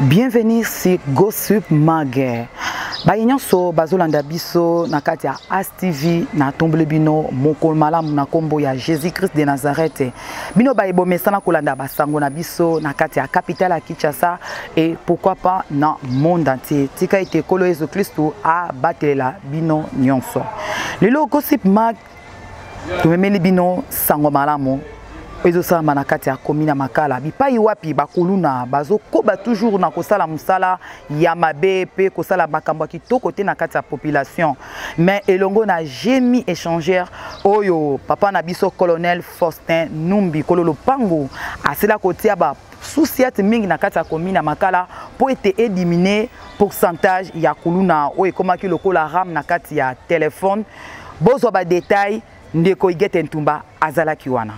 Bienvenue sur Gossip Mag. Baye nyonso bazolanda biso na kati ya As TV na tombele bino mokolo malamu na kombo ya Jésus-Christ de Nazareth. Bino baye bomesana kolanda basango na biso na kati ya capitale ya Kinshasa et pourquoi pas na monde entier. Tika ete Nkolo Yesu Kristo abatelela bino nyonso. Lelo Gossip Mag Tomemeli bino sango malamu ezosalama na kati ya commune ya Makala, bipai wapi bakuluna bazokoba toujours na kosala mosala ya mabe mpe kosala makambo ya kitoko te na kati ya population. Mais elongo na Gemi échangeur oyo papa na biso colonel Faustin Numbi kolo lopango asila kotia ba sous-ciat mingi na kati ya commune ya Makala mpo ete edimine pourcentage ya kuluna oyo ekomaki lokola ram na kati ya telefone. Bozwa ba detail, ndeko Igete Ntumba azalaki wana.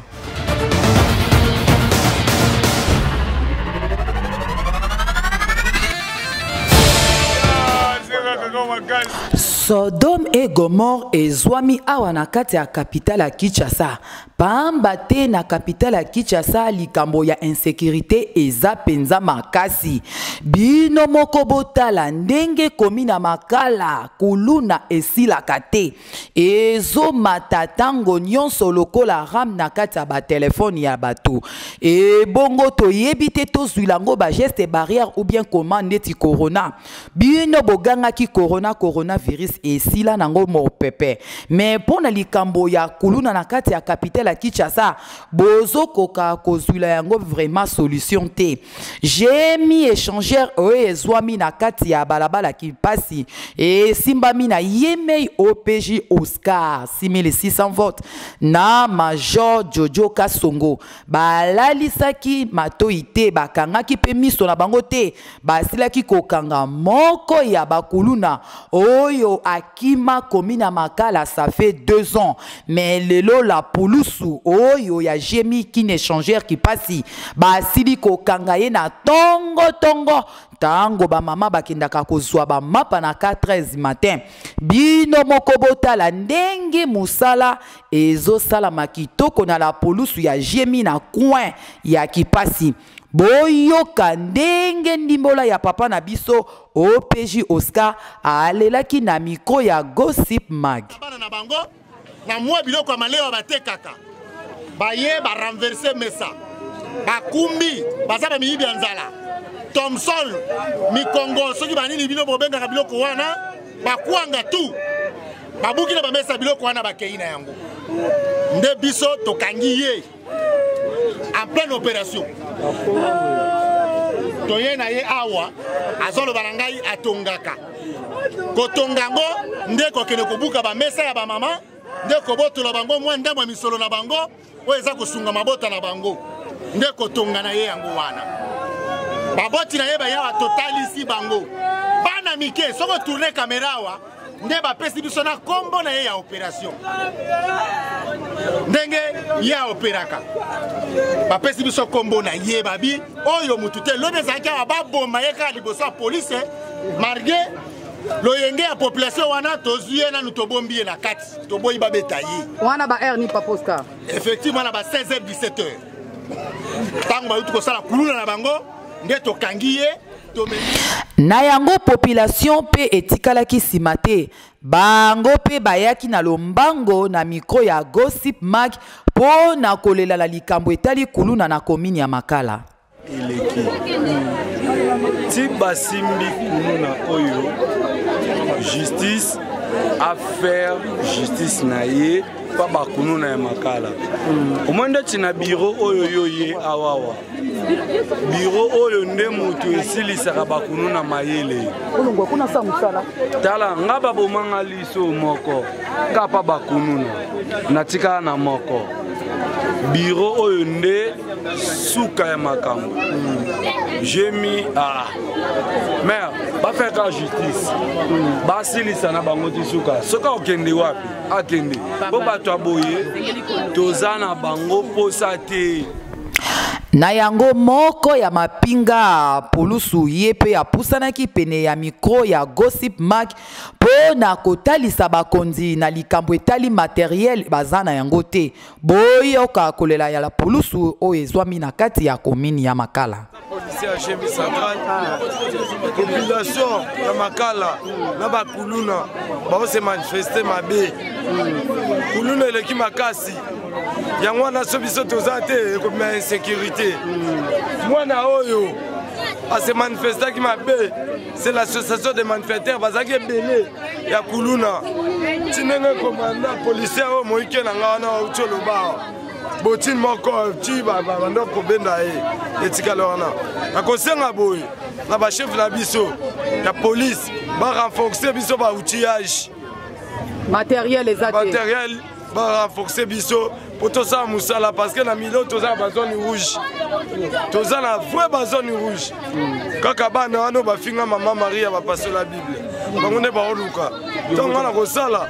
Sodome et Gomorrhe ezwami awa na kati ya capitale ya Kinshasa. Pamba te na capitale ya Kinshasa likambo ya insécurité eza penza makasi. Bino moko botala ndenge komi na Makala kuluna esilaka te. Ezomata tango nyonso lokola ram na kati ya ba telefone ya bato. Ebongo toyebi te tozwila yango ba geste barrière ou bien comment ndeti corona. Bino bogangaki corona, coronavirus esila nango mopepe. Mais mpo na likambo ya kuluna na kati ya capitale ya Kinshasa, bozokoka kozwila yango vraiment solution te. Gemi échangeur oyo ezwami na kati ya balabala Kimpasi esimbami na Yemei OPJ Oscar 6600 votes na Major Jojo Kasongo. Balalisaki matoi te, bakangaki pe miso na bango te. Basilaki kokanga moko ya bakuluna oyo akima komi na Makala ça fait 2 ans, mais lelo la pulusu oyo ya Gemi kin échangeur kipasi basili kokanga ye na tongo tongo tango ba mama bakendaka kozwa ba mapa na 4h matin. Bino moko botala ndenge mosala ezosalama kitoko na la pulusu ya Gemi na coin ya kipasi. Boyoka ndenge ndimbola ya papa na biso OPJ Oscar alelaki na micro ya Gossip Mag. Bana na bango na mwa biloko ya malewa batekaka, baye ba renverser mesa, bakumbi baza ba miyibi ya nzala, Thomson mikongo soki banini bino bobengaka biloko wana, bakwanga tout babuki na bamesa biloko wana bakei na yango. Nde biso tokangi ye en pleine opération, toye na ye awa, azoloba na ngai atongaka kotonga yango nde kokende kobuka bamesa ya bamama, nde kobotola bango mwa ndambo ya misolo na bango oyo eza kosunga mabota na bango, nde kotonga na ye yango wana. Baboti na ye bayawa totalisi bango bana mike, soki otourne kamera awa nde bapesi biso na kombo na ye ya opération, ndenge ye aoperaka, bapesi biso kombo na ye, babi oyo mutu te lobi ezalaki awa baboma ye kaka liboso ya police, malgré loyenge ya population wana tozwi ye nanu tobombi ye na kati, toboyi babeta ye wana ba heure ni Papa Oscar. Effectivement na ba 16h 17h ntango bayuti kosala kuluna na bango nde tokangi ye. Na yango population pe etikalaki sima te, bango pe bayaki na lombango na micro ya Gossip Mag po na kolela la likambo etali kuluna na commune ya Makala. Eleki ti basimbi kuluna oyo, justice a faire justice na ye pa bakuluna ya Makala. Omoni ndeti na bureau oyo yo ye awawa, bureau oyo nde moto esilisaka bakuluna mayele. Tala nga babomanga liso moko kapa bakuluna natikala na moko. Bureau oyo nde suka ya makambo. J'ai mis ah mère bafeka justice basilisa na bango ti suka. Soki okende wapi akende po bato ya boye toza na bango posa te. Na yango moko ya mapinga polusu ye pe apusanaki pene ya micro ya Gossip Mag po na kotalisa bakonzi na likambo etali materiel baza na yango te. Boyoka kolela ya la polusu oyo ezwami na kati ya commune ya Makala. policier ya GMI central. Population ya Makala na bakuluna baose manifeste mabe. Kuluna eleki makasi. Yango wana so biso toza te ekobima insécurité. Mwana oyo ase manifestaki mabe, c'est l'association des manifesteurs bazalaki ebele ya kuluna. Ti ndenge commandant policier oyo moike na ngai wana auti oloba botine moko ti banda kobenda ye etikali wana. Nakosenga boye na bachef na biso ya police barenforce biso ba outillage matériel eza te, matériel barenforce biso po tosala mosala, parce que na milo toza na bazone rouge, toza na vrai bazone rouge. Kaka bana wana bafinga mama Maria, bapasola Bible, bango nde baoluka ntango wana kosala.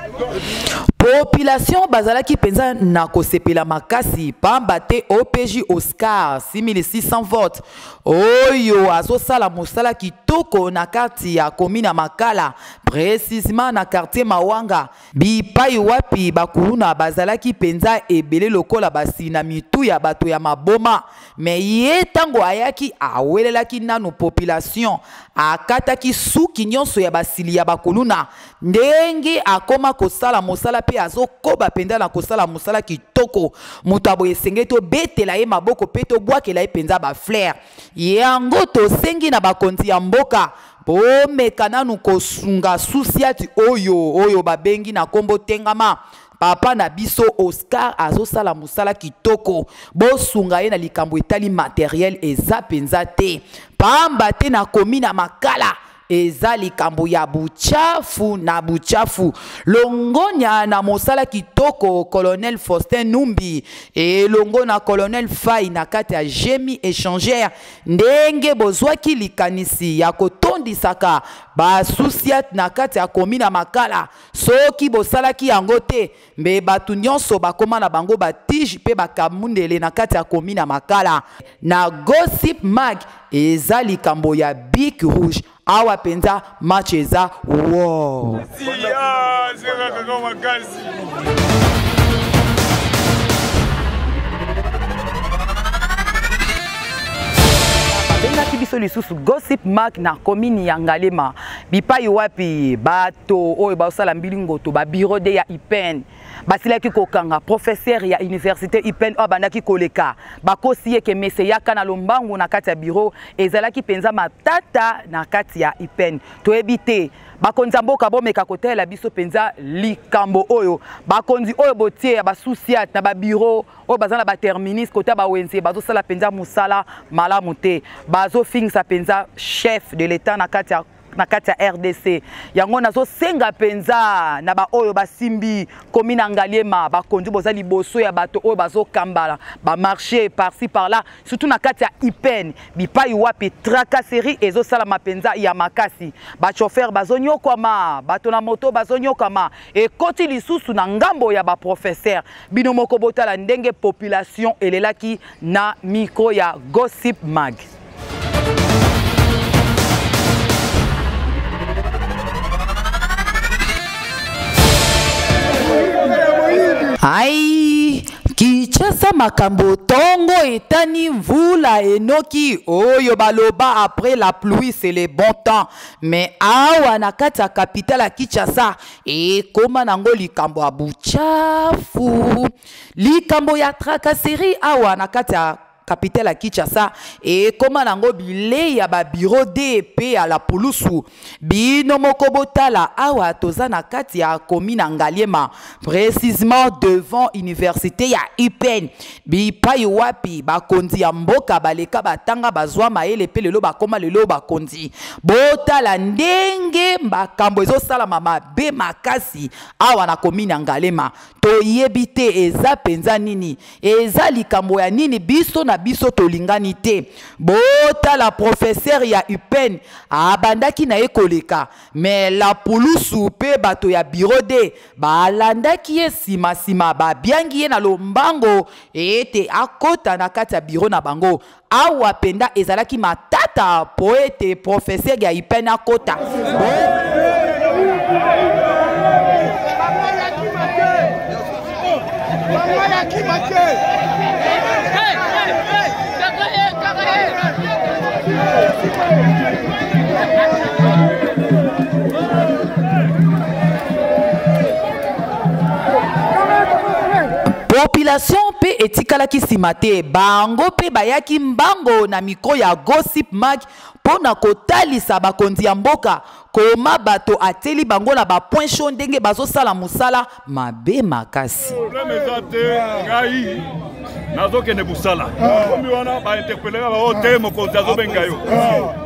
Population bazalaki mpenza na kosepela makasi, pamba te OPJ Oscar 6600 votes oyo azosala mosala kitoko na kati ya commune ya Makala, précisément na quartier Mawanga, bipai wapi bakuluna bazalaki mpenza ebele lokola basi na mitu ya bato ya maboma. Me ye ntango ayaki, awelelaki nanu population, akataki suki nyonso ya basili ya bakuluna. Ndenge akoma kosala mosala mpe azokoba mpenza na kosala mosala kitoko, moto aboye esengeli tobetela ye maboko mpe tobwakela ye mpenza bafleur. Yango tosengi na bakonzi ya mboka bomeka nanu kosunga susiati oyo oyo babengi na nkombo tengama. Papa na biso Oscar azosala mosala kitoko, bosunga ye na likambo etali materiel eza mpenza te, pamba te na komi na Makala eza likambo ya buchafu na buchafu. Longonya na mosala kitoko colonel Faustin Numbi elongo na colonel Fai na kati ya Gemi échangère, ndenge bozwaki likanisi ya kotondisaka basusiat na kati ya komi na Makala. Soki bosalaki yango te, mbe bato nyonso bakoma na bango batige mpe bakamundele na kati ya komi na Makala. Na Gossip Mag eza likambo ya Bic Rouge awa mpenza match eza wow. Babengaki biso lisusu Gossip Mag na commune ya Ngalema, bipai wapi bato oyo baosala mbilingoto ba bureau de ya IPN basilaki kokanga professeur ya université IPN oyo abandaki koleka. Bakosi ye ke mese yaka na lombangu na kati ya bureau. Ezalaki mpenza matata na kati ya IPN. Toyebi te, bakonzi ya mboka bomeka kotalela biso mpenza likambo oyo. Bakonzi oyo botie ya basusiat na babiro oyo baza na baterminus kota bawenze, bazosala mpenza mosala malamu te, bazofingisa mpenza chef de l'état na kati ya RDC. Yango nazosenga mpenza na baoyo basimbi komi na Ngaliema, bakonzi boza liboso ya bato oyo bazokambala bamarché par-ci par-là, surtout na kati ya IPN, bipai wapi tracasserie ezosalama mpenza ya makasi, bachauffeur bazonyokwama, bato na moto bazonyokama, ekoti lisusu na ngambo ya baprofesseur. Bino moko botala ndenge population elelaki na micro ya Gossip Mag. Ai, Kinshasa makambo, ntongo etani, mvula enoki, oyo baloba après la pluie c'est le bon temps. Mais awa na kati ya capitale ya Kinshasa ekóma nango likambo ya buchafu, likambo ya tracasserie. Awa na kati ya capitale ya Kinshasa ekóma nango bilei ya babiro de mpe ya la pulusu. Bino moko botala, awa toza na kati ya komi na Ngaliema, précisément devant université ya UPN, bipai wapi bakonzi ya mboka baleka, batanga, bazwa mayele mpe lelo bakóma lelo bakonzi. Botala ndenge makambo ezosalama mabe makasi awa na komi na Ngalema. Toyebi te eza mpenza nini, eza likambo ya nini, biso na biso tolingani te. Botala, professeur ya UPN abandaki na ye koleka, me la pulusu mpe bato ya bureau de balandaki ye nsima-nsima, babiangi ye na lombango ete akɔta na kati ya biro na bango. Awa mpenza ezalaki matata po ete professeur ya UPN akɔta. Population mpe etikalaki nsima te, bango mpe bayaki mbango na mikro ya Gossip Mag mpo na kotalisa bakonzi ya mboka koma bato ateli bango na bapoint chaud ndenge bazosala mosala mabe makasi. Problème eza te, ngai nazokende mosala komi wana bainterpeleka bao te, mokonzi azobenga yo.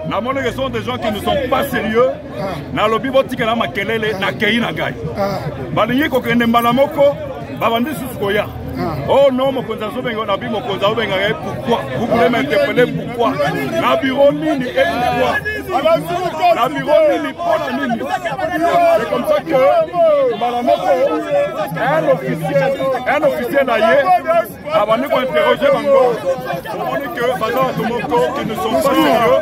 Namoni que sont des gens qui ne sont pas sérieux. Nalobi botikela makelele, nakei na ngai. Balingi kokende mbala moko, babandi susu koya. Oh non, mokonzi azobenga. Nabi mokonzi azobenga ngai pourquoi? Vous voulez m'interpeller pourquoi? Na bureau nini et pourquoi? Na bureau nini, mpona nini? C'est comme ça que mbala moko un officiel na ye abandi kointerroger bango. Omoni que baza bato moko qui ne sont pas sérieux,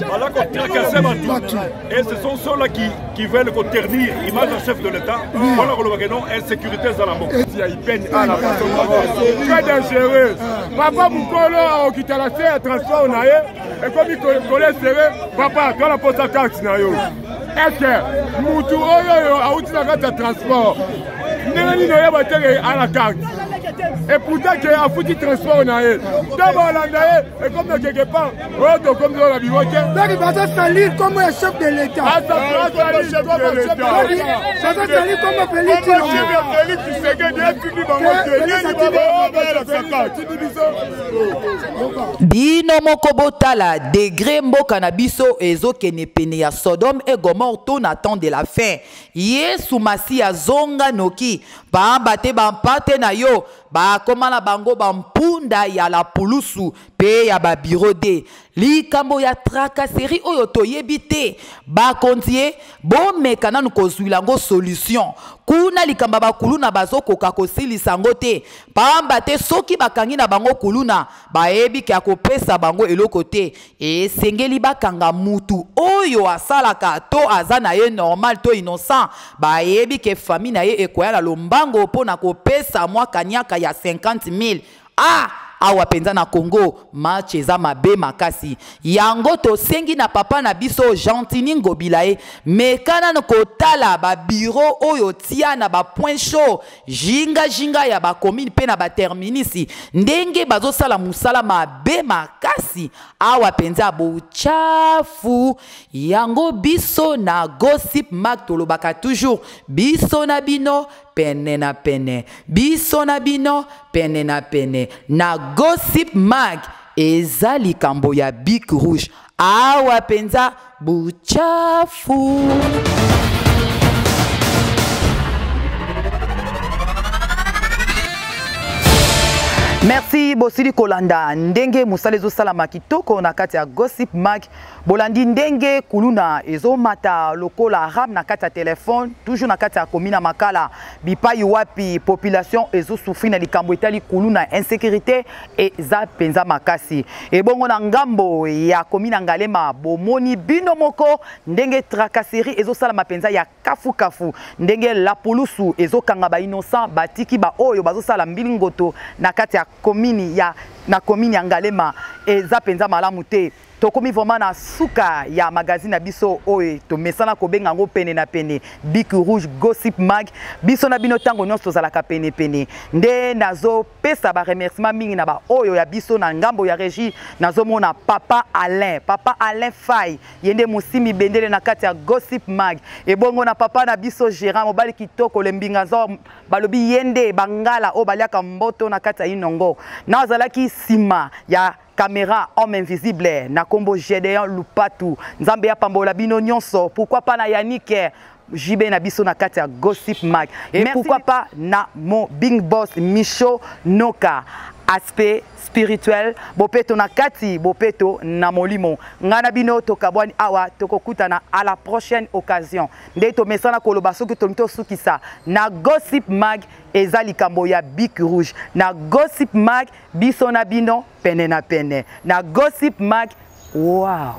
baza kotracasser bato et ce sont ceux-là qui veulent koternir image ya chef de l'État mpona kolobaka non, insécurité eza na mboka. Ya ipene ala, très dangereux. Papa mokolo akokita na se ya transport na ye, ekomi kole sere. Papa, tola posa carte na yo. Est-ce mutu oyo oyo awuti na kati ya transport, ndenge nini oyeba teke ala carte? Et pourtant ke afuti transport na ye, nde balanda ye, ekomi na quelque part oyo tokomi oyo na biro te. Donc bazosalir kombo ya chef de l'État, bazosalir kombo Félix. Félix Tshisekedi etindi bango te. Bino moko botala degré mboka na biso ezokende pene ya Sodome et Gomorrhe to na temps de la fin. Yesu Masiya, azonga noki, pamba te bampate na yo bakóma na bango bampunda ya la pulusu mpe ya babureau de likambo ya tracasserie oyo toyebi te. Bakonzi ye, bomeka nanu kozwila yango solution. Kuna likambo ya bakuluna bazokoka kosilisa yango te, pamba te soki bakangi na bango kuluna, bayebi ke akopesa bango eloko te. Esengeli bakanga mutu oyo asalaka to aza na ye normal to innocent, bayebi ke famille na ye ekoya na lombango mpo na kopesa mwa kaniaka ya 50 000. Ah, awa mpenza na Congo match eza mabe makasi. Yango tosengi na papa na biso Gentini Ngobila ye meka nano kotala babureau oyo tia na bapoint chaud jingajinga ya bacommune mpe na baterminus, ndenge bazosala mosala mabe makasi. Awa mpenza bochafu. Yango biso na Gossip Mag tolobaka toujours, biso na bino pene na pene, biso na bino pene na pene. Na Gossip Mag eza likambo ya bic rouge. Awa mpenza buchafu. Merci. Bosili kolanda ndenge mosala ezosalama kitoko na kati ya Gossip Mag. Bolandi ndenge kuluna ezomata lokola ram na kati ya telefone, toujours na kati ya komi na Makala, bipai wapi population ezosouffrir na likambo etali kuluna. Insécurité eza mpenza makasi. Ebongo na ngambo ya komi na Ngalema, bomoni bino moko ndenge tracasserie ezosalama mpenza ya kafukafu, ndenge la pulusu ezokanga bainnocent, batiki baoyo bazosala mbilingoto na kati ya komini ya na komini ya Ngalema. Eza mpenza malamu te. Tokomi vraiment na suka ya magazine na biso oyo tomesana kobenga yango pene na pene, Bic Rouge Gossip Mag. Biso na bino ntango nyonso tozalaka penepene. Nde nazopesa baremerciement mingi na baoyo ya biso na ngambo ya régie. Nazomona papa Alain, papa Alain Fay, ye nde mosimi bendele na kati ya Gossip Mag. Ebongo na papa na biso gérant, mobali kitoko, lembinga nzor, balobi ye nde bangala oyo baliaka mboto na kati ya Inongo. Na azalaki nsima ya caméra, homme invisible na kombo Gédéon Lupatu. Nzambe ya pambola bino nyonso. Pourquoi pas na Yannick JB na biso na kati ya Gossip Mag et pourquoi pas na mon big boss Micho Noka. Aspect spirituel, bopeto na kati, bopeto na molimo. Ngai na bino tokabwani awa, tokokutana à la prochaine occasion. Nde tomesana koloba, soki tolingi tosukisa na Gossip Mag, eza likambo ya bic rouge. Na Gossip Mag, biso na bino pene na pene. Na Gossip Mag, wow.